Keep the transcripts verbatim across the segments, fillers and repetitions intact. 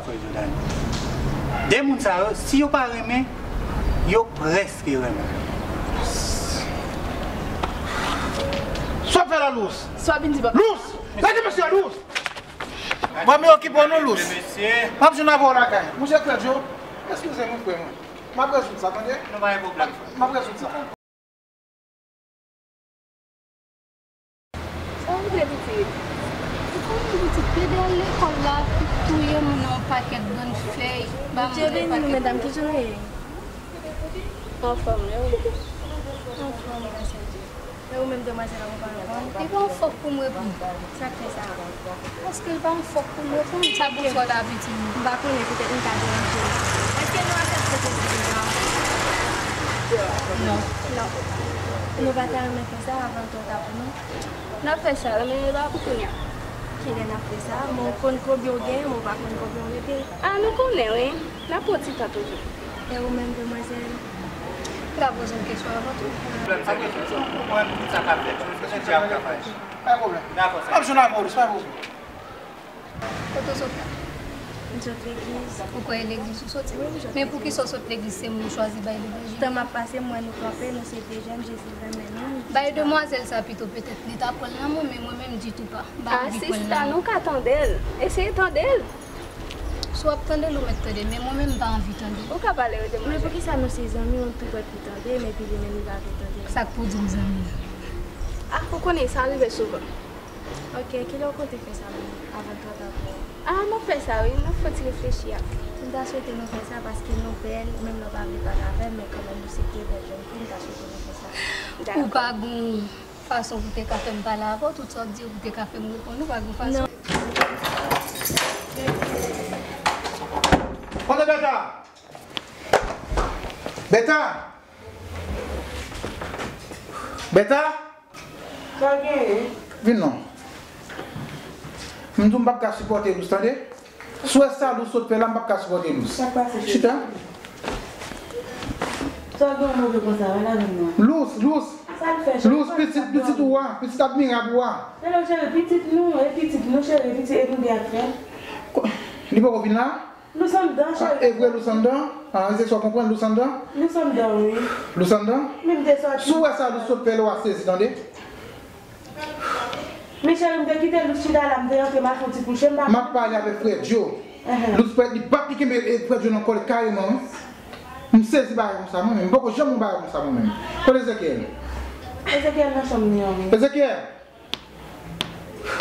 Frè Jòdani. De moun sa yo, si yo pa renmen, yo prèske renmen. Sa w ap fè la, Lous? Sa w ap vin di, papa? Lous! Lage mesye a, Lous! Mwen, m okipe w non, Lous. M ap jwenn avè w lakay. Monchè Frè Djo, eskize m wi, frè mwen. M ap rezoud sa, tande? Nou pa gen pwoblèm, frè. M ap rezoud sa. Sa w vle pitit? Ou konnen pitit, depi al lekòl la, touye moun nan yon pakèt bann fèy, ba moun. Bondye beni nou, medam, kijan nou ye? Anfòm, e ou? Anfòm, gras a Dye. E ou menm, demwazèl la, ou pa anfòm? Epi anfòm pou m reponn. Sa k fè sa? Paske l pa anfòm pou m reponn. Sa bonswa w ta vle di m? M pa konnen, petèt m ta deranje w. Èske nou aksepte Jezi deja? Non. Non. Nou pa ta renmen fè sa avan twò ta pou nou? N ap fè sa, men e pa pou kounye a. Kilè n ap fè sa? Men w konn konbyen w genyen, men w pa konn konbyen w rete. A, nou konnen, wi. N ap pran ti tan toujou. E ou menm, demwazèl? M ta poze w kesyon avan tou. Pwoblèm sa, kesyon sa, ou konprann tout sa k ap fèt, se yon sosye ap travay. Pa gen pwoblèm. Dakò, sè. M ap jwenn avè w, pa gen pwoblèm. Kote w sot la? M sot legliz. Ou kwè e legliz ou soti? Wi, m sot legliz. Men poukisa w sot legliz, se moun ou chwazi bay levanjil? Tan m ap pase, m wè nou kanpe, nou se de jèn, Jezi renmen nou. Bay demwazèl sa pito, petèt li ta pran l nan men w, men mwen menm ditou pa. M pa anvi pran l nan men w. A, sista, nou ka tande l. Eseye tande l. Si w ap tande l, ou mèt tande, men mwen menm m pa anvi tande l. Ou ka pale, wi, demwazèl. Men poukisa nou se zanmi, ou tou prèt pou tande m, epi li menm li pa vle tande m? Sa k pou di m zanmi? A, ou konnen sa rive souvan. Ok, kilè w konte fè sa menm, avan twò ta pou ou? A, n ap fè sa wi, n ap fè ti reflechi a. M ta swete nou fè sa paske nou bèl, menm lè w pa vle pale avè m, men kanmenm nou se de bèl jèn fi, m ta swete nou fè sa. Dakò. Ou pa gon fason pou te ka fè m pale avè w, tout sa w ap di yo pou te ka fè m reponn ou, pa gon fason. Non. Kote Bèta? Bèta! Bèta! Sa genyen? Vin non. M di w m p ap ka sipòte Lous, tande? Si w wè sa Lous sot fè la, m p ap ka sipòte Lous. Sa k pase, cheri? Chita. Sa gen move konsa, wè la vin non. Lous, Lous. Sa l fè, cheri? Lous, pitit, pitit ou a, pitit admirab ou a. Hello, cheri, pitit nou, e pitit nou, cheri, pitit e nou gen ak frè. Li poko vin la? Lous anndan, cheri. Ah, e vre Lous anndan? Ah, se sa w konprann, Lous anndan? Lous anndan, wi. Lous anndan? Li m te sòti. Si w wè sa Lous sot fè la, w a sezi, tande? Men cheri, m te kite Lous chita la, m te rantre, m al fè yon ti kouche, m pa. M ap pale avèk frè Djo. Lous frè, li bat, li kenbe, e, frè Djo nan kòlèt kareman, wi. M sezi bagay konsa, mwen menm. M poko janm wè bagay konsa, mwen menm. Kote Ezekyèl? Ezekyèl nan chanm li an, wi. Ezekyèl!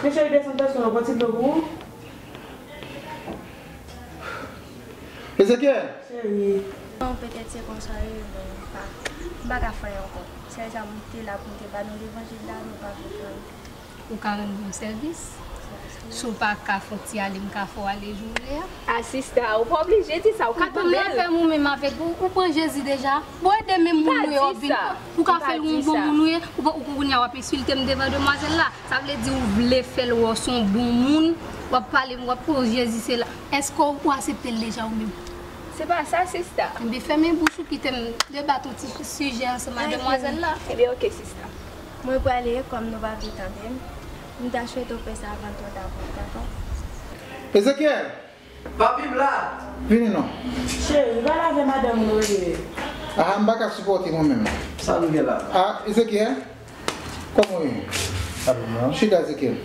Men cheri, desann tansyon an, pran ti dlo pou ou. Ezekyèl! Cheri. Non, petèt se konsa yo ye, men m pa, m pa ka fè ankò. Sèl sa m te la pou m te ba nou levanjil la, nou pa vle pran. Ou ka rann mwen sèvis? Si w pa ka fè yon ti ale, m ka fè w ale jan w vle a. A, sista, ou pa oblije di sa, ou ka tande l. Ou pran afè m ou menm avèk ou, ou pran Jezi deja. Bon, ede menm moun ou ye w ap vin. Ou ka fè l yon bon moun ou ye, ou pa, ou kounye a w ap ensilte m devan demwazèl la. Sa vle di ou vle fè l wè w se yon bon moun, w ap pale, w ap pran Jezi se la. Èske w aksepte l deja ou menm? Se pa sa, sista. Enben, fèmen bouch ou, kite m debat yon ti sijè ansanm ak demwazèl la. Enben, oke, sista. Mwen prale, kòm nou pa vle tande m, m ta swete w fè sa avan twò ta pou ou, dakò? Ezekyèl! Papi m la! Vini non. Cheri, pale avè madanm ou, Noye. Ah, m pa ka sipòte mwen menm. Sa nou gen la? Ah, Ezekyèl? Kòman w ye? Chita, Ezekyèl.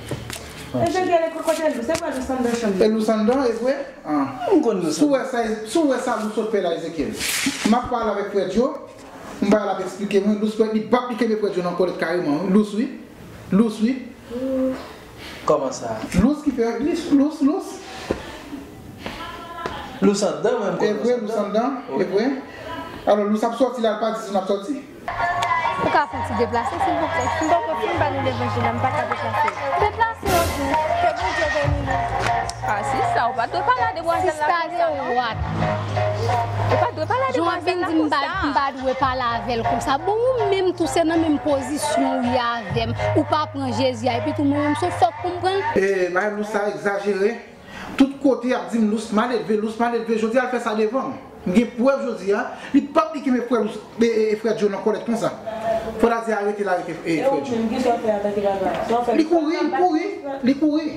Ezekyèl, e kote Lous? Se pa Lous anndan chanm nan? E Lous anndan, e vre? Ah. M konn Lous. Si w wè sa, si w wè sa Lous sot fè la, Ezekyèl. M ap pale avèk frè Djo. M pale, l ap eksplike mwen. Lous frè, li bat, li kenbe frè Djo nan kòlèt kareman, wi. Lous, wi. Lous, wi. Kòman sa? Lous ki fè, Lous, Lous, Lous. Lous anndan, mwen, m konn Lous anndan. E vre, Lous anndan, e vre. Alò, Lous ap sòti la, l pa di si n ap sòti. Ou ka fè yon ti deplase, silvouplè? M poko fin ba nou levanjil la, m pa ka deplase. Deplase, yo di. Ke Bondye beni nou. Ah, sista, ou pa t dwe pale a demwazèl la konsa, non. Sista, what? Ou pa t dwe pale a demwazèl la konsa. Jan w ap vin di m pa, m pa dwe pale avè l konsa. Bon, ou menm tou, se nan menm pozisyon ou ye avè m. Ou pa pran Jezi a, epi tou mwen menm, se yon fòk pou m pran l. E, bagay Lous sa egzajere. Tout kote y ap di m Lous malelve, Lous malelve. Jodi a, l fè sa devan m. M gen prèv jodi a. Li p ap li kenbe frè Lous, e, e, e, frè Djo nan kòlèt konsa. Fò l a di arete l, arete, e, frè Djo. Li kouri, li kouri, li kouri.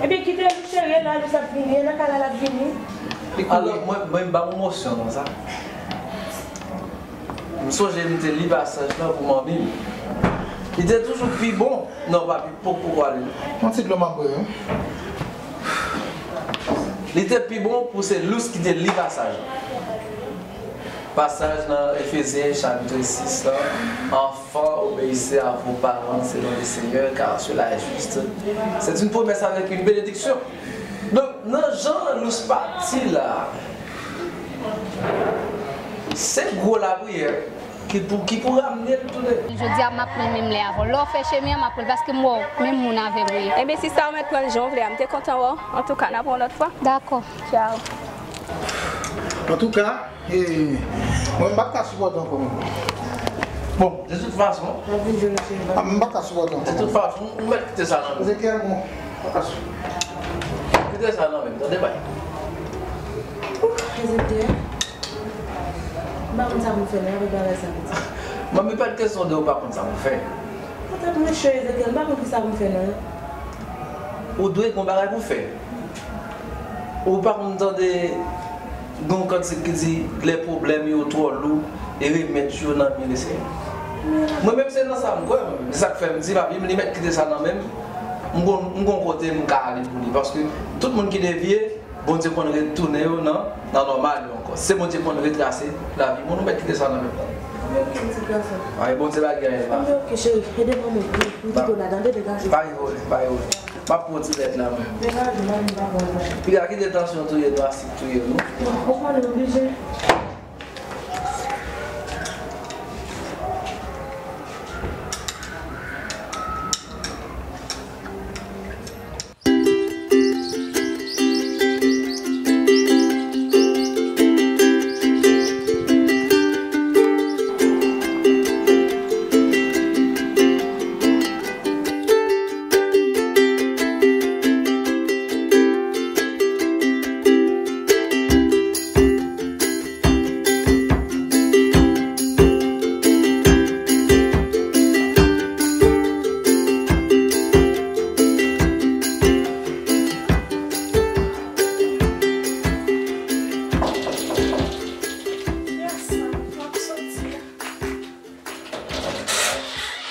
Ebyen, kite Lou cheri, la Lou ap vini, nan kay la l ap vini. Alò, mwen, mwen, m pa pwomosyon konsa. M sonje m te li pasaj la pou manmi m. Li te toujou pi bon. Non, papi, poko ale. Yon ti dlo m ap bwè, wi. Li te pi bon pou se Lous ki te li pasaj la. Pasaj nan Efezyen chapit sis la, Enfants, obéissez à vos parents selon le Seigneur, car cela est juste. C'est une promesse avec une bénédiction. Donk, nan jan Lous pati la, se gwo lapriyè ki pou, ki pou ramne l tounen. Jodi a, m ap pran l menm lè avè w. Lè w fè chemen an, m ap pran l paske m wè w menm moun avè m ou ye. Ebyen, sista, ou mèt pran l jan w vle a. M te kontan wè w. Antouka, n ap wè w yon lòt fwa. Dakò. Tchao. Antouka, e, mwen, m p ap ka sipòte ankò, mwen. Bon, de tout fason, m p ap ka sipòte ankò. De tout fason, ou mèt kite sa nan men m. Ezekiel, bon, m p ap ka sipòte. Kite sa nan men m, tande, bay. Ezekiel, m pa konn sa pou m fè non, avèk bagay sa, piti. Manmi, pa t kesyon de ou pa konn sa pou fè. Poutèt mwen, chè Ezekiel, m pa konn ki sa pou m fè non. Ou dwe gon bagay pou fè. Ou pa konn tande gon kantik ki di, lè pwoblèm yo twò lou, e remèd yo nan men Lesenyè. Mwen menm se nan sa m kwè, mwen menm. Se sa k fè m di, papi m, li mèt kite sa nan men m. M gon, m gon kote m ka ale pou li. Paske tout moun ki devye, Bondye konn retounen yo nan, nan nòmal yo ankò. Se Bondye konn retrase lavi moun, ou mèt kite sa nan men m. Mwen menm ti gason. Ay, Bondye pa gen anyen la. Mwen oke, cheri, ede mwen, mwen, m kite w la, tande, degaje w. Pa rive, pa rive. M ap pran ti lèt la, mwen. Degaje w, mwen, m pa pran lèt. Piga, kite tansyon touye nou, asik touye nou. Ou konnen, oblije.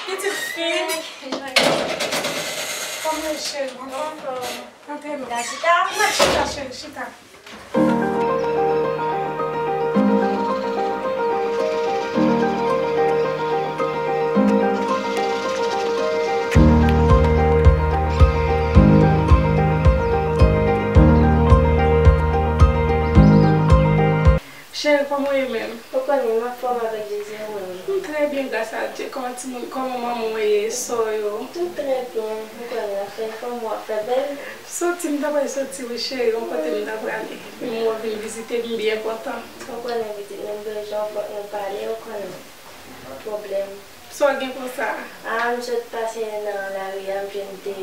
Pitit fi. Kòman w ye, cheri? Anfòm? Antre non. Chita. Mèt chita, cheri, chita. Cheri, kòman w ye menm? Ou konnen, m anfòm avèk Jezi, ou menm? M trè byen, gras a Dye. Kòman timoun, kòman manman w ye, sè w yo? Tout trè byen, ou konnen, afè fanmi w ap fè bèl. Soti, m ta pral soti wi cheri, yon kote m ta prale. Men m wè w vin vizite m, m byen kontan. Ou konnen pitit mwen, m bezwen w, fòk nou pale, ou konnen. Pwoblèm. Sa w gen konsa? A, m sot pase nan lari a, m jwenn de,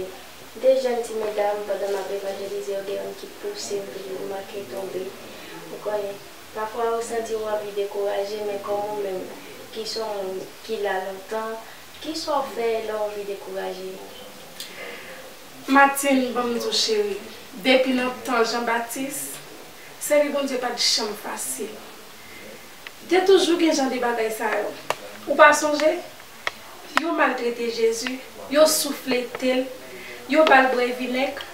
de jèn ti medam pandan m ap evanjelize, yo gen youn ki pouse m, epi m manke tonbe. Ou konnen, pafwa ou santi w anvi dekouraje, men kòm ou menm ki se yon moun ki la lontan, kisa w fè lè w anvi dekouraje? Martine, ban m di w cheri, depi nan tan Jan Batis, sèvi Bondye pa t janm fasil. Te toujou gen jan de bagay sa yo. Ou pa sonje? Yo maltrete Jezi, yo souflete l, yo ba l bwè vinèg,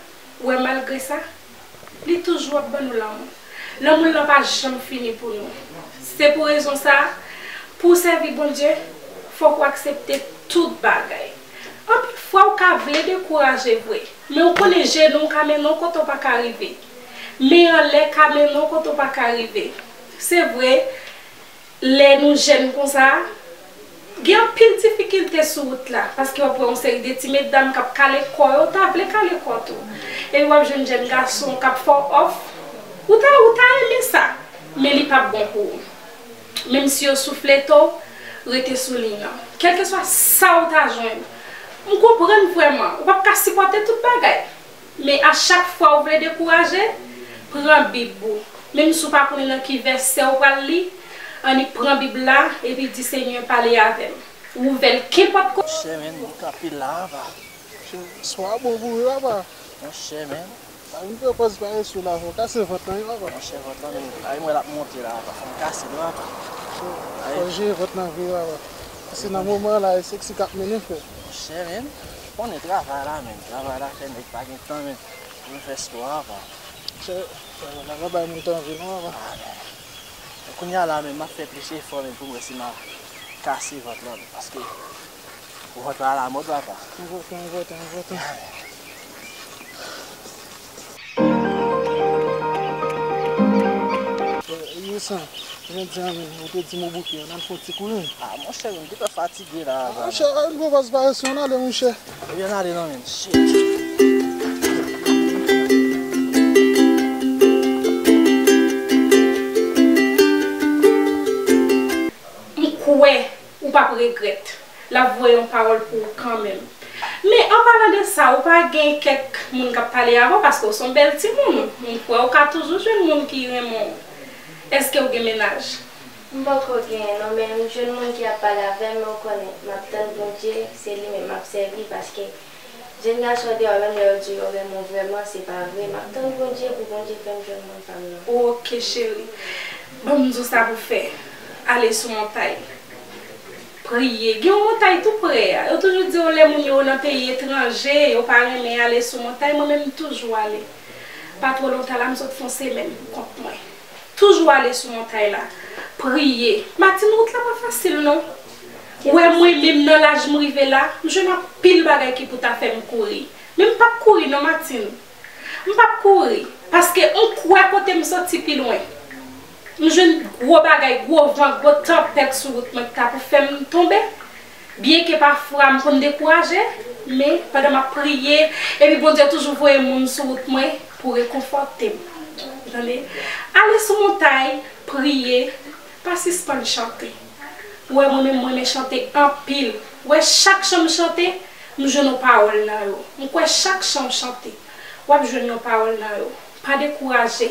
ou wè malgre sa, li toujou ap ban nou lanmou. Lanmou l lan pa janm fini pou nou. Se pou rezon sa a, pou w sèvi Bondye, fòk ou aksepte tout bagay. Anpil fwa, ou ka vle dekouraje vre, men ou konnen jenou w ka mennen w kote w pa ka rive. Men anlè ka mennen w kote w pa ka rive. Se vre, lè nou jèn konsa, gen anpil difikilte sou wout la, paske w ap wè yon seri de ti medam k ap kale kò yo, w ta vle kale kò w tou. Epi w ap jwenn jèn gason k ap fè w òf, ou ta, ou ta renmen sa, men li p ap bon pou ou. Menm si yo souflete w, rete sou liy lan. Kèlkeswa sa w ta jwenn, m konprann vrèman, ou p ap ka sipòte tout bagay. Men a chak fwa ou vle dekouraje, pran Bib ou. Menm si w pa konnen nan ki vèsè ou pral li, annik pran Bib la, epi di, Senyè, pale avè m. Ouvè l kenpòt kote. Chè, men, nou kanpe la, papa. Swa bon pou ou, papa. Monchè, men. Pa vin pran pòz parese w la, fò w kase vant lan, wi, papa. Monchè, vant lan, men, ay, m wè l ap monte la, papa. Fò m kase l, wi, papa. Fò w jere vant lan vre, papa. Paske nan moman la, e seksi k ap mennen, frè. Monchè, men, konnen travay la, men. Travay la fè nèg pa gen tan, men, pou l fè spò a, papa. Monchè, travay la pa bay moun tan vre, non, papa. Ah, men. Kounye a la, men, m ap fè plis efò, men, pou m wè si m a kase vant lan, men, paske vant la alamòd, papa. Enpòtan, enpòtan, enpòtan. Wilson, jodi a menm, ou te di m ou bouke, ann al fè yon ti kouri. Ah, monchè, m gentan fatige la, papa. Monchè, ann pran pòz parese w, ann ale, monchè. Ebyen, ann ale non, men. Shit. M kwè ou p ap regrèt. L ap voye yon pawòl pou ou kanmenm. Men, an palan de sa, ou pa gen kèk moun k ap pale avè w, paske w se yon bèl timoun. M kwè ou ka toujou jwenn moun ki renmen w. Èske w gen mennaj? M poko genyen non, men m jwenn moun ki ap pale avè m, men w konnen, m ap tann Bondye, se li menm m ap sèvi, paske jèn gason deyò, menm lè yo di yo renmen w vrèman, se pa vre. M ap tann Bondye pou Bondye fè m jwenn moun pa m nan. Ok, cheri. Ban m di w sa pou w fè. Ale sou montay. Priye. Gen yon montay tou pre a. Yo toujou di yo lè moun yo nan peyi etranje, yo pa renmen ale sou montay. Mwen menm, m toujou ale. Pa twò lontan la, m sot fè yon semèn pou kont mwen. Toujou ale sou montay la. Priye. Matin, wout la pa fasil non. Ou wè mwen menm nan laj m rive la, m jwenn anpil bagay ki pou ta fè m kouri. Men m p ap kouri non, Matin. M p ap kouri, paske m kwè kote m soti pi lwen. M jwenn gwo bagay, gwo van, gwo tanpèt sou wout mwen ki ta pou fè m tonbe. Byenke pafwa m konn dekouraje, men pandan m ap priye, epi Bondye toujou voye moun sou wout mwen pou rekonfòte m. Ou tande? Ale sou montay, priye, pa sispann chante. Ou wè, mwen menm, mwen renmen chante anpil. Ou wè, chak chan m chante, m jwenn yon pawòl nan yo. M kwè chak chan w chante, w ap jwenn yon pawòl nan yo. Pa dekouraje.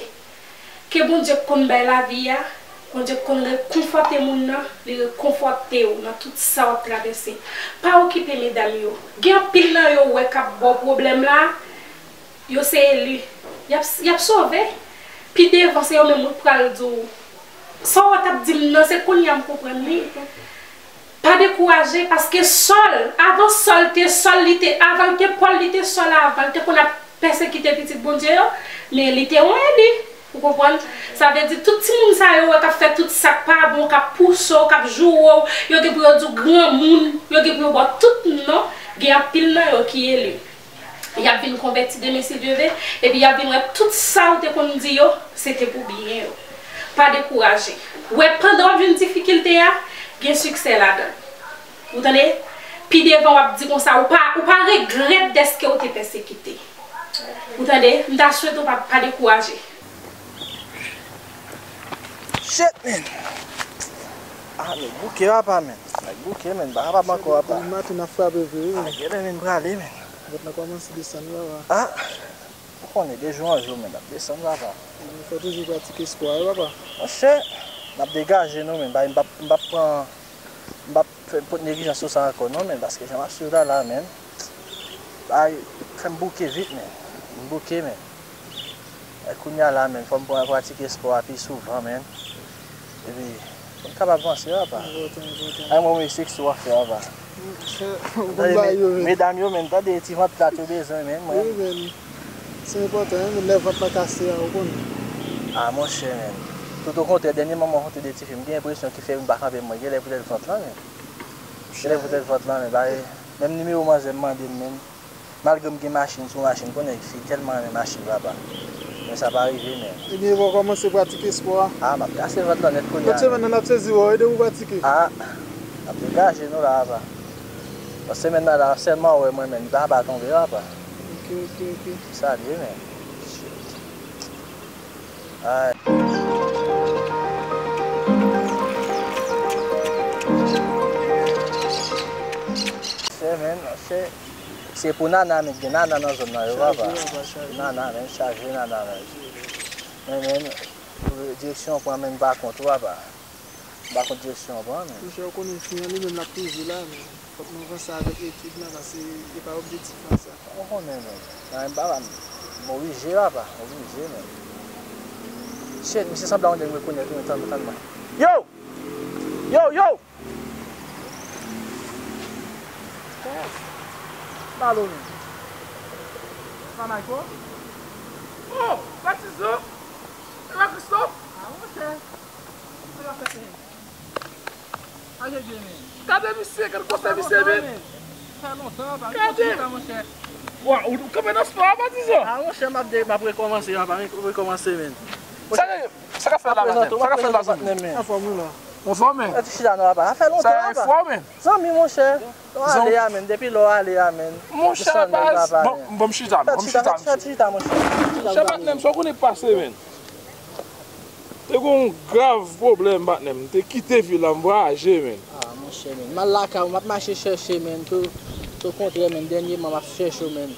Ke Bondye k konn bay lavi a, Bondye k konn rekonfòte moun nan, li rekonfòte w nan tout sa w ap travèse. Pa okipe medam yo. Gen anpil nan yo ou wè k ap ba w pwoblèm la, yo se eli. Y ap, y ap sove. Pi devan, se yo menm wi k pral di w. Sa w t ap di m nan, se kounye a m konprann li. Pa dekouraje, paske Sòl, avan Sòl te Sòl, li te, avan l te Pòl, li te Sòl avan, l te konn ap pèsekite pitit Bondye yo, men li te yon eli. Ou konprann? Sa vle di, tout timoun sa yo wè k ap fè tout sa k pa bon, k ap pouse w, k ap joure w, yo gen pou yo di w granmoun, yo gen pou yo ba w tout non, gen anpil nan yo ki eli. Y ap vin konvèti demen si Dye ve, epi y ap vin wè tout sa ou te konn di yo, se te pou byen yo. Pa dekouraje. Ou wè, pandan w ap jwenn difikilte a, gen siksè ladan l. Ou tande? Pi devan w ap di konsa, ou pa, ou pa regrèt dèske w te pèsekite. Ou tande? M ta swete w pa, pa dekouraje. Shit, man. Ah, nèg bouke, papa, man. Nèg bouke, man. M pa kapab ankò, papa. Depi maten, n ap frape vre, wi, man. Ah, gade, man, m prale, man. Vant lan kòmanse desann, wi, papa. Ah, ou konnen, de jou an jou, man, n ap desann, papa. Fò toujou pratike espò a, wi, papa. Monchè, n ap degaje nou, man. Bay, m p ap, m p ap pran, m p ap fè, pot neglijans sou sa ankò, non, man, paske jan m ap swiv la, la, man. Ay, fè m bouke vit, man. M bouke, man. E kounye a la, man, fò m pran pratike espò a pi souvan, man. Epi, pou m kapab vanse, papa. Enpòtan, enpòtan. Ay, mwen, mwen, se ki sou afè, papa. Monchè, ou konn bagay yo, man. Medam yo, man, tande ti vant plat yo bezwen, man, mwen. Wi, man. Se enpòtan, wi, man, lè vant lan kase a, ou konnen. Ah, monchè, man. Tout o kontrè, dènyèman, mwen kontre de tifi, m gen enpresyon ki fè m pa kanpe, mwen, genlè poutèt vant lan, man. Genlè poutèt vant lan, man, ba, menm nimewo manzè m mande m, man. Malgre m gen machin sou machin, konnen fi tèlman renmen machin, papa. Men sa pa rive, men. Ebyen, epa w kòmanse pratike espò a? Ah, m ap kase vant lan nèt kounye a. Lòt semèn nan, n ap sezi wè w wi, depi w pratike. Ah, n ap degaje nou la, papa. Lòt semèn nan la, sèlman wè mwen, men, li pa, pa tonbe, papa. Ok, ok, ok. Sa l ye, men. Shit. Ay. Shit, man, shit. Se pou nana, men gen nana nan zòn nan yo, papa. Chaje, papa, chaje. Nana, men, chaje nana, men. Men, men, direksyon pran, men, m pa kont ou, papa. M pa kont direksyon pran, men. Monchè, ou konnen fi an li menm l ap toujou la, men. Fòk nou vanse avèk etid lan, paske se pa objektif lan sa. Ou konnen, men. Nan menm papa, m oblije, papa. Oblije, men. Shit, misye sanble yon nèg m rekonèt, wi, tann, tann mwen. Yo! Yo, yo! Balo, men. Pa Michael? Oh, Batizo! E pa Christophe? Ah, monchè. Sa k ap fèt, men? Gade misye, gade konsèy misye, men. Fè lontan, pa. Gade. Wa, ou, ou kanpe nan spò a, Patizan. Ah, monchè, m ap de, m ap rekòmanse, m ap re-, rekòmanse, men. Sa k, sa k ap fèt la, patnè? Sa k ap fèt la, patnè? Anfòm, wi, la. Anfòm, men. Sa ti chita, non, papa. Sa fè lontan, papa. Sa fò, men. Zanmi, monchè. Lè w ale a, men. Depi lè w ale a, men. Monchè, baz. Bon, bon, m chita, men. Bon, m chita, men. Chita, monchè. Monchè, patnè m, sa w konnen k pase, men. Te gen yon grav pwoblèm, patnè m. M te kite vil la, m vwayaje, men. Ah, monchè, men. M al lakay ou, m ap mache chèche, men. Tou, tou kontrè, men. Dènyèman, m ap chèche w, men.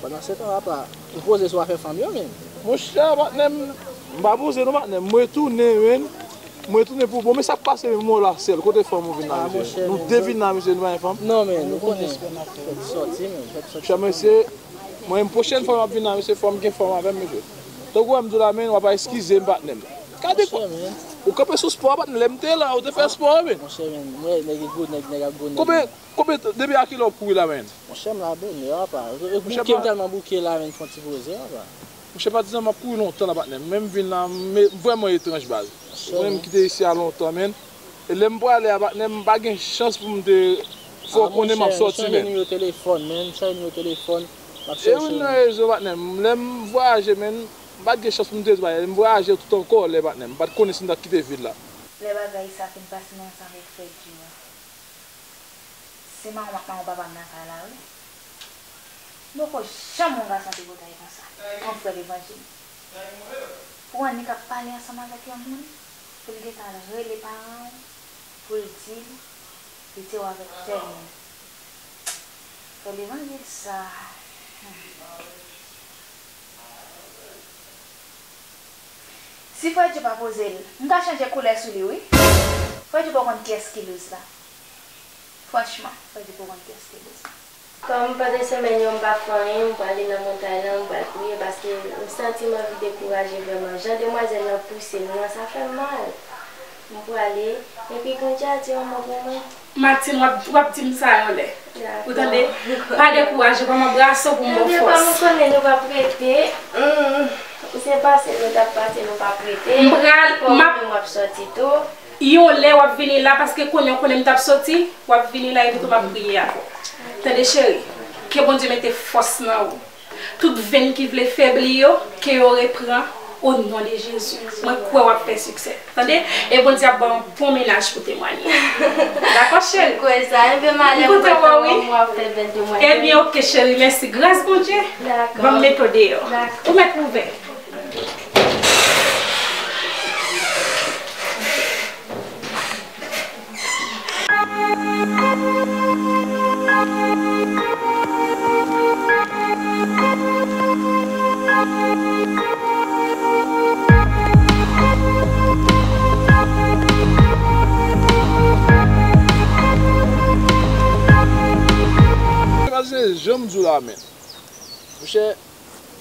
Pandan se tan, papa, ou poze sou afè fanm yo, men. Monchè, patnè m, m pa poze non, patnè m. M retounen, men. M retounen pou bon, men sa k pase, men, mwen la sèl. Kote fanm ou vin la, mesye? Nou de vin la, mesye, nou pa gen fanm? Non, men, nou konnen. Fèt sòti, men. Fèt sòti. Monchè, mesye, mwen, pwochèn fwa m ap vin la, mesye, fò m gen fanm avè m, mesye. Tankou wè m di w la, men, w ap eskize m, patnè m. Gade kwa. Ou kanpe sou spò a, patnè, lè m te la, ou te fè spò a, men. Monchè, men, mwen, nèg gwo, nèg, nèg ap gwo, nèg. Konbyen, konbyen, depi a kilè w ap kouri la, men? Monchè, m la bonè, papa. Bouke, m tèlman bouke la, men, fè yon ti poze, papa. Monchè, Patizan, m ap kouri lontan la, patnè m. Men m vin la, m vrèman etranj, baz. Mwen menm ki te isi a lontan, men. E lè m prale a, patnè m, m pa gen chans pou m te fè w konnen m ap sòti, men. Chanje nimewo telefòn, men. Chanje nimewo telefòn. M ap chèche w. E youn nan rezon, patnè m, lè m vwayaje, men, m pa t gen chans pou m te di bagay. Lè m vwayaje tout an kòlè, patnè m. M pa t konnen si m t ap kite vil la. Lè bagay sa fin pase nan sa avèk frè Djo a. Se mawon m ap mawon papa m lakay la, wi. M poko janm wè yon gason te bòtay konsa. Yon frè levanjil. Pou annik ap pale ansanm avèk yon moun, pou l gentan al rele paran w, pou l di l, li te wè avèk tèl moun. Frè levanjil sa. Hmm. Si Frè Djo pa poze l, m ka chanje koulè sou li, wi. Frè Djo pa konn kiyès ki Luz la. Franchman, Frè Djo pa konn kiyès ki Luz la. Kòm pandan semèn yo m pa fè anyen, m prale nan montay lan, m pral priye, paske m santi m anvi dekouraje vrèman. Jan demwazèl lan pouse m nan, sa fè m mal. M prale, epi Bondye a di yon mo pou mwen. Martine, w ap, w ap di m sa yon lè. Ou tande? Pa dekouraje, ban m anbrase w pou m ba w fòs. Ebyen, kòm ou konnen nou p ap rete, hmm, se pase nou t ap pase, nou p ap rete. M pral, m ap, m ap sòti tou. Yon lè w ap vini la, paske kounye a w konnen m t ap sòti, w ap vini la, epi tou m ap priye avè w. Tande, cheri, ke Bondye mete fòs nan ou. Tout venn ki vle febli yo, ke yo repran, o non de Jezi. Mwen kwè w ap fè siksè. Tande? E Bondye ap ba w yon bon mennaj pou temwaye. Dakò, cheri? M kwè sa. Enben, malè m kontan wè w, wi. M ap fè bèl temwayaj. Ebyen, oke, cheri, mèsi. Gras Bondye. Dakò. Ban m mete w deyò. Dakò. Ou mèt ouvè. Paske jan m di w la, men. Monchè,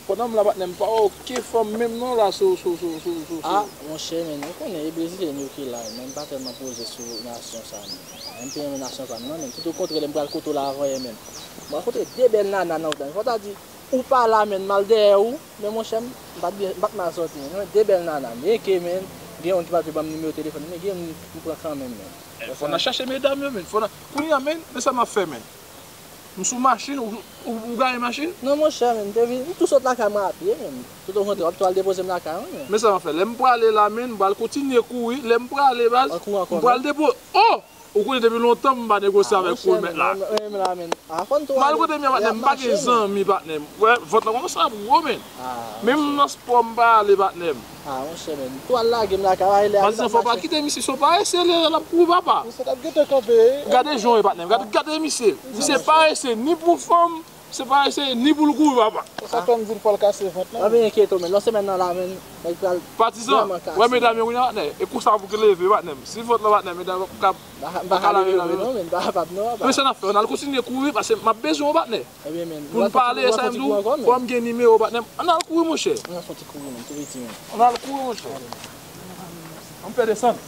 pandan m la, patnè m, pa wè okenn fanm menm non la sou, sou, sou, sou, sou, sou. Ah, monchè, men, ou konnen e brezilyen yo ki la, men m pa tèlman poze sou nasyon sa, non. M te renmen nasyon pa m nan, men tout okontrè, lè m pral kote w la avan yè, men. M rankontre de bèl nana nan wout la. Fò ta di, ou pa la, men, m al dèyè ou, men monchè, m, m pa t byen, m pa t mal sòti, men. De bèl nana, men ke, men, gen youn ki pa t vle ban m nimewo telefòn, men gen youn m pran kanmenm, men. Eh, fò n al chache medam yo, men. Fò n al, kounye a, men, men sa m ap fè, men. M sou machin, ou, ou, ou gare machin? Non, monchè, men, m te vin, m tou sot lakay mwen a pye, men. Tout okontrè, w ap tou al depoze m lakay mwen, men. Men sa m ap fè. Lè m prale la, men, m pral kontinye kouri. Lè m prale, baz, m pral depo-, oh! Ou konnen depi lontan m pa negosye avèk ou, mèt la. Monchè, men, men, men la, men. Ah, fò n tou ale. Malgre m, patnè m, m pa gen zanmi, patnè m. Wè, vant lan kòmanse ap gwo, men. Menm nan spò m pa ale, patnè m. Ah, monchè, men. Tou al lage m lakay, ale, ale mache. Fò pa kite misye, se yon parese li ye, l ap kouri, papa. Misye t ap gentan kanpe. Gade jan w ye, patnè m. Gade, gade misye. Misye parese ni pou fanm, Se pa eseye ni pou l kouri, papa. Se sa k fè m di l fò l kase vant lan. Pa vin enkyete w, men. Nan semèn nan la, men, nèg pral vrèman kase. Patizan, wè medam yo kounye a, patnè. E konsa pou ki leve, patnè m. Si vant lan, patnè, medam yo p ap ka leve non, men. M pa kapab non, papa. Men sa n ap fè, ann al kontinye kouri, paske m ap bezwen w, patnè. Ebyen, men, pou n pale, sa m di w, fò m gen nimewo w, patnè m. Ann al kouri, monchè. Ann al fè yon ti kouri, men, tou piti, men. Ann al kouri, monchè. Ann fè desann.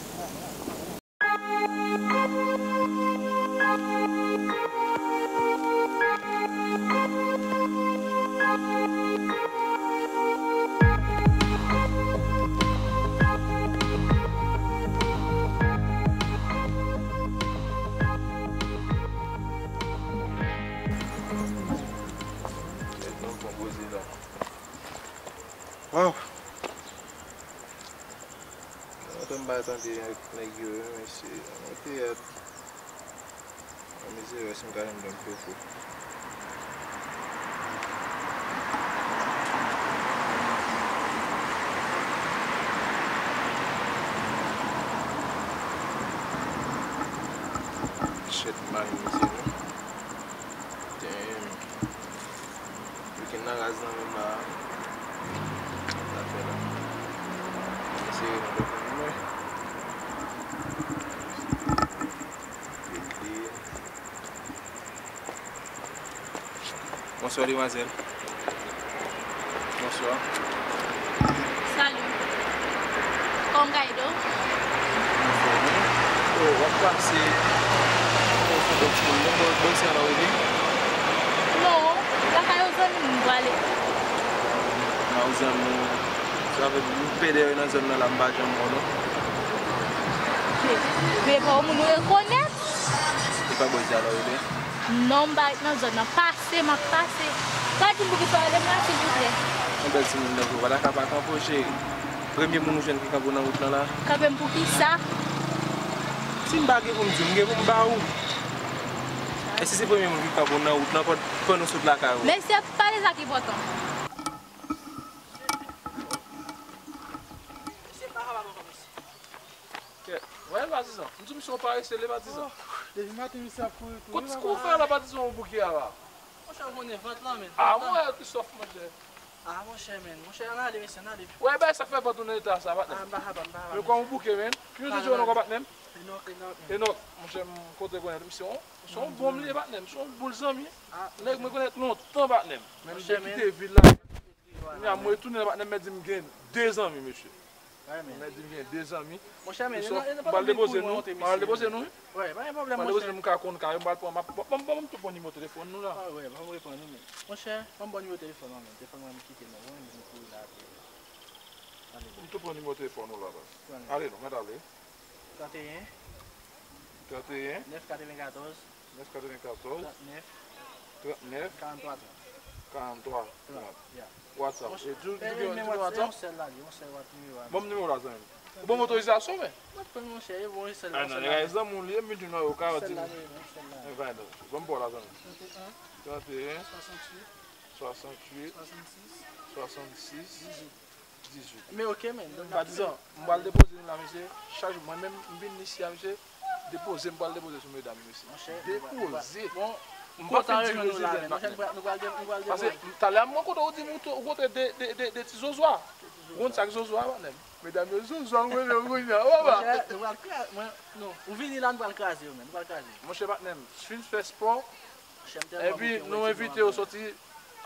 Waw! Gen lontan m pa tande nèg yo, wi, mesye. Yon teyat. Yon mizè, wè si m ka jwenn yon fofo. Shit, mari mizè, wi. Damn. Weekend nan raz nan menm la. Sa fè la. Mwen sere nan telefòn mwen. Regle. Bonswa, demwazèl. Bonswa. Salut. Kòman w ka ede w? Anfòm, wi. Oh, w ap pase. Oh, fè bèl timoun. Bon, bon, bon, se la w rele? Non, lakay yon zanmi m m prale. Nan yon zanmi w. Sa vle di, m pede nan zòn nan la, m pa janm wè w, non. Men pa yon moun ou rekonèt? E pa bò isit la w rele? Non, m pa ret nan zòn nan. Pase, m ap pase. Pa di m poukisa w rele m la, silvouplè. Yon bèl timoun nan, ou pa ta ka pa kanpe w, cheri. Premye moun ou jwenn ki kanpe w nan wout lan la. Kanpe m poukisa? Si m pa gen pou m di w, m gen pou m ba ou. E si se premye moun ki kanpe w nan wout lan, pann-, pandan w sot lakay ou? Mesye, pa de sa ki enpòtan. Kèt, wè patizan. M di w misye yon parese, li patizan. Oh, depi maten misye ap kouri tou. Kot, wi, papa. Kòman w fè la, patizan, ou bouke a la? Monchè, ou konnen vant lan, men. Ah, vant lan. Mwen wè Christophe, monchè. Ah, monchè, men. Monchè, ann ale, mesye, ann ale. Wè, bay sa k fè vant ou nan eta sa, patnè. Ah, m pa kapab, m pa kapab. Men kòman ou bouke, men? Ki non ti jèn ou ankò, patnè m? Enòk, Enòk. Enòk, monchè, m kontan rekonèt misye, se yon, se yon bon m li ye, patnè m. Se yon boul zanmi. Ah, nèg mwen konèt lontan, patnè m. Men m te kite vil la. Kounye a, m retounen la, patnè m, men di m gen de zanmi, mesye. Mwen di m gen de zanmi. Monchè, men, m pral depoze nou. M pral depoze nou, wi. Wè, pa gen pwoblèm, monchè. M pral depoze nou, m ka konn kay yo, m pral pran, m ap, bon, bon, bon, m tou pran nimewo telefòn nou la. Ah, wè, ban m reponn ou, men. Monchè, ban m bon nimewo telefòn ou, men. Telefòn mwen, m kite non, wi, m kouri la, wi. Ale, bon. M tou pran nimewo telefòn ou la, baz. Ale non, mèt ale. Trannteyen. Trannteyen. Nèf katrevenkatòz. Nèf katrevenkatòz. Trannèf. Trannèf. Karantwa trant. Karantwa trant. Ya. WhatsApp. E tou, tou gen, tou gen WhatsApp? Yon sèl la, yon sèl WhatsApp nimewo a. Ban m nimewo la, zanmi m. Ou ban m otorizasyon, men. Mwen pran, monchè, e bon, yon sèl la. Ah, non, zanmi m, li, m vin jwenn ou, ou ka di m. Yon sèl la, non. Ban m ba w la, zanmi m. Trannteyen. Trannteyen. Swasanntuit. Swasanntuit. Swasannsis. Swasannsis. Dizuit. Dizuit. Men oke, men. Patizan, m pral depoze nou la, mesye. Chak jou, mwen menm, m vin isi a, mesye. Depoze, m pral depoze sou medam yo, mesye. Monchè, depoze. Bon, m pa kontan fin di rejwenn nou la, men, monchè, nou pral, nou pral de-, nou pral depoze. Paske, talè a, mwen kontan ou di m ou kontre de, de, de, de ti zozwa. Ou konn sa k zozwa, patnè m? Medam yo zozwa, mwen menm, kounye a. Monchè, nou pral kraze, mwen, non. Ou vini la, nou pral kraze yo, men. Nou pral kraze yo. Monchè, patnè m, fin fè spò. Epi nou envite w soti.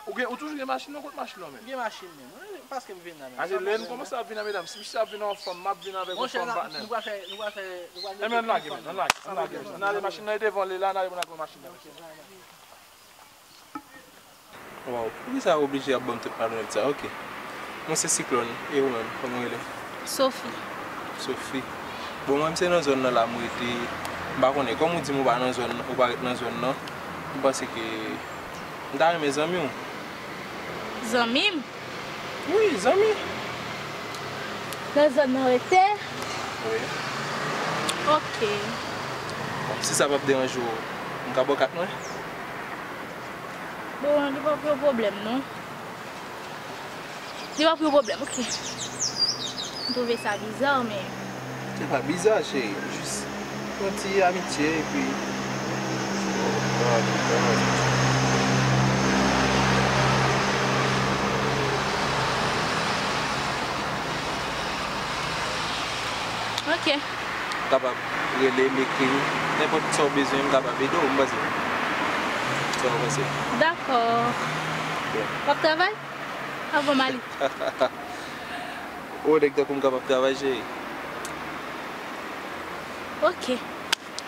Ou gen, ou toujou gen machin nan, kot machin nan, men? M gen machin, men. Mwen, paske m vin la, men. Paske lè n kòmanse ap vin la, medam, si misye ap vin an fanm, m ap vin avèk yon fanm, patnè m. Monchè, nou pral fè, nou pral fè, nou pral mete tout fanm yo. Ann ale, men, ann lage, ann lage, ann lage, machin nan e devan li la, ann ale, ann lage machin nan. Waw, poukisa w oblije ap ban m tout malonèt sa? Oke. Mwen se Siklòn, e ou menm, kòman w rele? Sophie. Sophie. Bon, mwen, m se nan zòn nan la m rete. M pa konnen, kòm ou di m ou pa nan zòn, ou pa ret nan zòn nan, m panse ke m ta renmen zanmi w. Zanmi m? Wi, zanmi. Nan zòn nan w rete? Wi. Oke. Bon, si sa p ap deranje w, m ka ba w kat mwen? Bon, li p ap yon pwoblèm, non. Li p ap yon pwoblèm, oke. M twouve sa biza, men. Se pa biza, cheri. Jis yon ti amitye, epi. Oh God, oh God. Ok. M kapab rele m, ekri m, nenpòt sa w bezwen, m kapab ede w, m panse. Sa w panse? Dakò. Bon. W ap travay? Avan m ale. O, nèg tankou m kapab travay, cheri. Ok.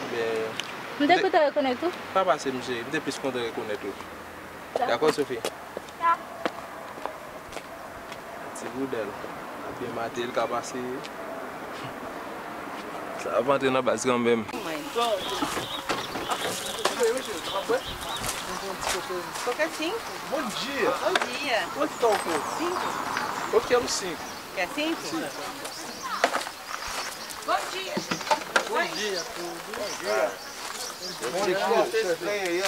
Ebyen, m te kontan rekonèt ou. Pa pase m, cheri. M te plis kontan rekonèt ou. Dakò, Sophie? Ti boudèl. Ap byen mate, l ka pase. Sa ap antre nan baz kanmenm. Coca cinco. Bom dia. Bom dia. Quanto tá o coco? Cinco. Eu quero cinco. Quer cinco? Sim. Bom dia, gente. Bom dia a todos. Bom dia. Bom dia. Esse trem aí, ó.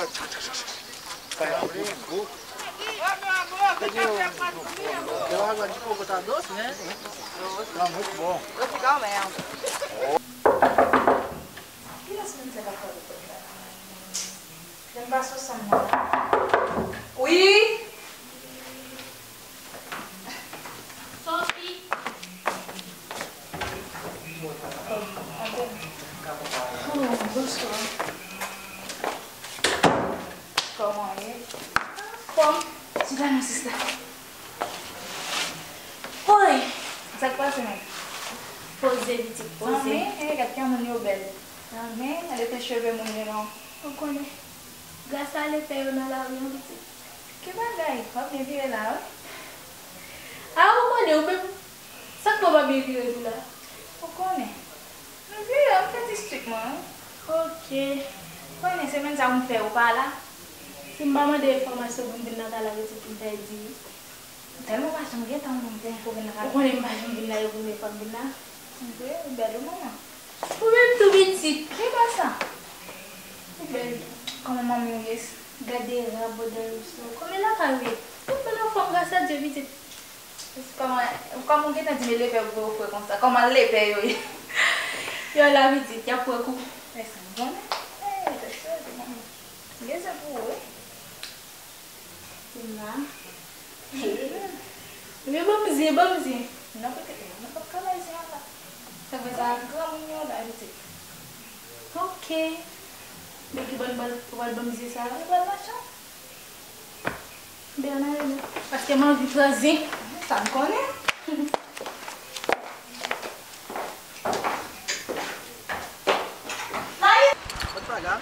Tem água de coco, tá doce, né? Tá muito bom. Doce igual mel. Wi. Sophie. Oh, bonswa. Kòman w ye? Anfòm. Sit down, sista. Woy! Sa k pase menm? Poze, pitit, poze. Anmè, e gad jan moun yo bèl. Anmè, gade te cheve moun yo non. Ou konnen. Gras a lepè yo nan lari an, pitit. Ki bagay? W ap byen vire la, wi. A, ou konnen, ou menm. Sa k fè w pa byen vire tou la? Ou konnen. M vire, m fè ti strik mwen, wi. Ok. Ou konnen, semèn sa a ou m fè, ou pa la. Si m pa mande enfòmasyon pou m vin nan kay la, pitit, m pèdi, wi. M tèlman pa janm gen tan pou m, pou m, pou vin nan kay la. Ou konnen m pa janm vin la, e premye fwa m vin la. M vre, ou bèl, wi, manman. Ou menm tou pitit. Ki pa sa? Ou bèl. Kòman manmi w ye? Gade rad bòdèl ou sou. Kòman lakay ou ye? Ou bèl anfòm, gras a Dye, pitit. Kòman, kòman w gentan di men lepè pou yo fre konsa? Kòman lepè yo ye? Yo la, pitit, y ap pran kou. Pèsonn konnen. Eh, pèsonn konnen. Gen zye pou ou, wi. Tina. Wi, ban m zye, ban m zye. Nan kote, nan kote travay zye a la. Sa vle sa granmoun yo la, pitit. Ok. Men ki bòn bal, ou pral ban m zye sa a? Ou pral mache? Bèl nan rele. Paske m anvi pran zye. Sa m konnen. Mayi! Kot pa la?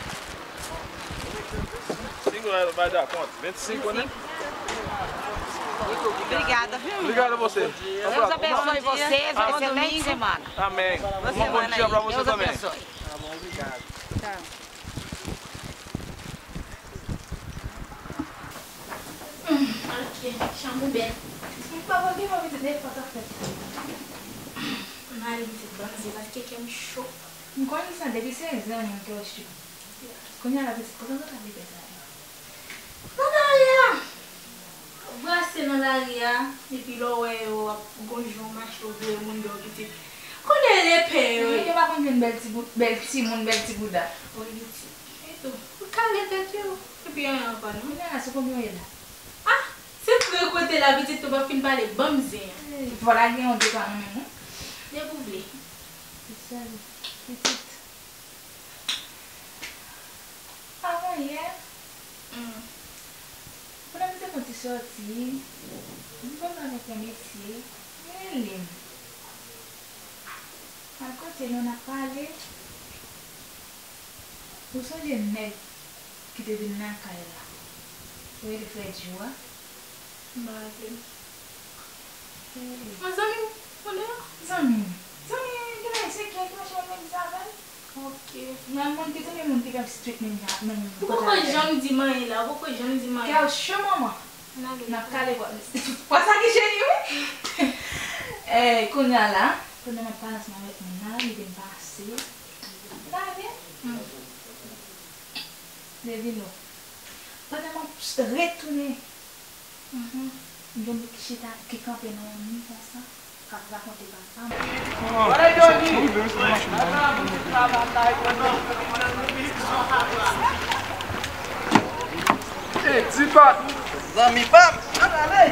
Cinco reais vai dar quanto? Vinte e cinco, né? Obrigada, viu? Obrigado a você. Deus abençoe vocês. Bom domingo. Amém. Um bom dia pra você também. Deus abençoe. Tá bom, obrigado. Tá. Hum, ok, chanm ou bèl. M pa pran gen mwen pitit, nenpòt afè. M ale pitit, ban m zye, paske kè m cho. M konn sa depi sèz an, mwen, kè w cho. Kounye a la, pitit, kote w sot ap lepè sa yo? Nan lari a! Brase nan lari a, epi lè w wè yo ap gonfle yon mache, ou voye moun deyò, pitit. Konnen lepè yo ye. Yo pa konn jwenn bèl ti bou-, bèl timoun, bèl ti bouda. Wi, pitit. E tou, ou kale tèt yo. Epi anyen ankò, non? Kounye a la, sou konbyen w ye la? Ah! Se fre kote la, pitit, tou pa fin pale, ban m zen an. Vòlè gen yon de twa nan men m, wi. Depi w vle. Pitit. Avan yè, pandan m te fè yon ti sòti, m panse avèk yon mesye, li rele m. Al kote nou, n ap pale. Ou sonje nèg ki te vin lakay la? Ou rele frè Djou a? M pa raple m. Hey. Mezanmi, konnen an? Zanmi m. Zanmi m, gen ayisyen ki, ki mache menm sa avè l. Ok. Nan moun ki zanmi moun ki fè m strik menm jan, menm kote avè l. Ou poko janm di m anyen la, ou poko janm di m anyen. Kè w cho, manman. N ale. N ap kale pòt. Pòt sa ki jeni, wi. Ey, kounye a la, pandan m ap pale ansanm avèk moun nan, li vin pase. Li pa vin? Hmm. Li vin non. Pandan m ap retounen, mhm, m jwenn li ki chita, ki kanpe nan yon mi konsa, k ap rakonte papa m. Ey, di pa. Zanmi pa m. Ann ale.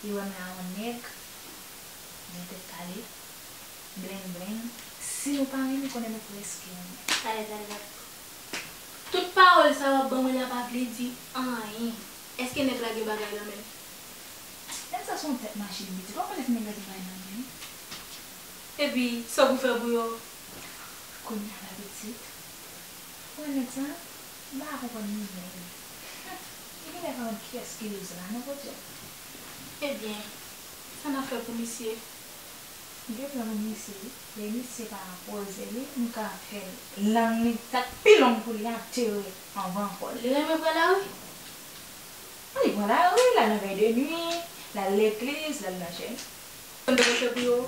Li wè m la yon nèg, gen tèt kale. Bling bling. Si nou pa renmen, konnen nou prèske renmen. Talè, talè, talè. Tout pawòl sa w ap ban mwen la pa vle di anyen. Èske nèg la gen bagay nan men l? Nèg sa se yon tèt machin pitit. W ap konnen si nèg la gen bagay nan men l. Epi, sa w pou fè pou yo? Kounye a la pitit. Mwen nèg sa, m pa konprann li menm. Li genlè pa konn kiyès ki Liz la, non, Bondye. Ebyen, sa n ap fè pou misye? M gen plan pou misye, wi. Lè misye pa poze li, m ka fè lang li, sa k pi long pou li a, tere anvan kò l. Li renmen pran lari? Wi, li pran lari, l al nan vèy de nwi, l al legliz, l al nan chèch. Sa m ta pral fè pou yo?